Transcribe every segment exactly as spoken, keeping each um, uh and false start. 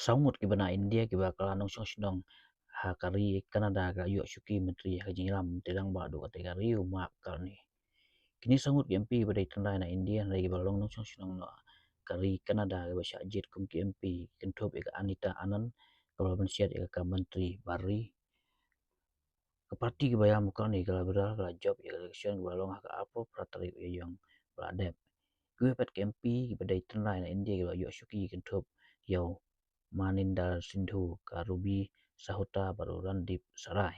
Saw ngut kiba na India kiba kylla nongshong shnong ha ka ri Canada ki la ïoh shuki myntri ha ka jingïalam mynta dang ba duh katei ka ri u Mark Carney. Kine saw ngut ki M P kiba dei tynrai na India hynrei kiba long nongshong shnong na ka ri Canada kiba shah jied kum ki M P, kynthup ïa ka Anita Anand kaba la pynsiat ïa ka kam myntri bar ri. Ka parti kaba ïam u Carney ka la withdraw, ka la jop ïa ka election kaba la long ha ka arphew phra tarik u Ïaïong ba la dep. Kiwei pat ki M P kiba dei tynrai na India kiba la ïoh shuki kynthup ïa u Maninder Sindhu, ka Ruby Sahota bad u Randeep Sarai.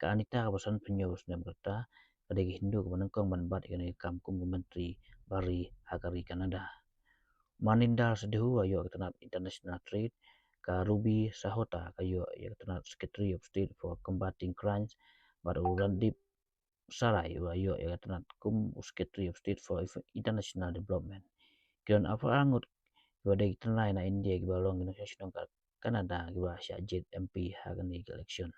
Ka Anita kaba sanphew hynñiew snem ka rta ka dei ka Hindu kaba nyngkong ban bat ïa kane ka kam kum ka myntri bar ri ha ka ri Canada. Maninder Sindhu u la ïoh ïa ka tnat International Trade, ka Ruby Sahota ka ïoh ïa ka tnat Secretary of State for Combating Crimes bad u Randeep Sarai u la ïoh ïa ka tnat kum u Secretary of State for International Development. Ki don arphew ar ngut kiba dei tynrai na India kiba long ki nongshong shnong ka Canada kiba shah jied M P ha kane ka election.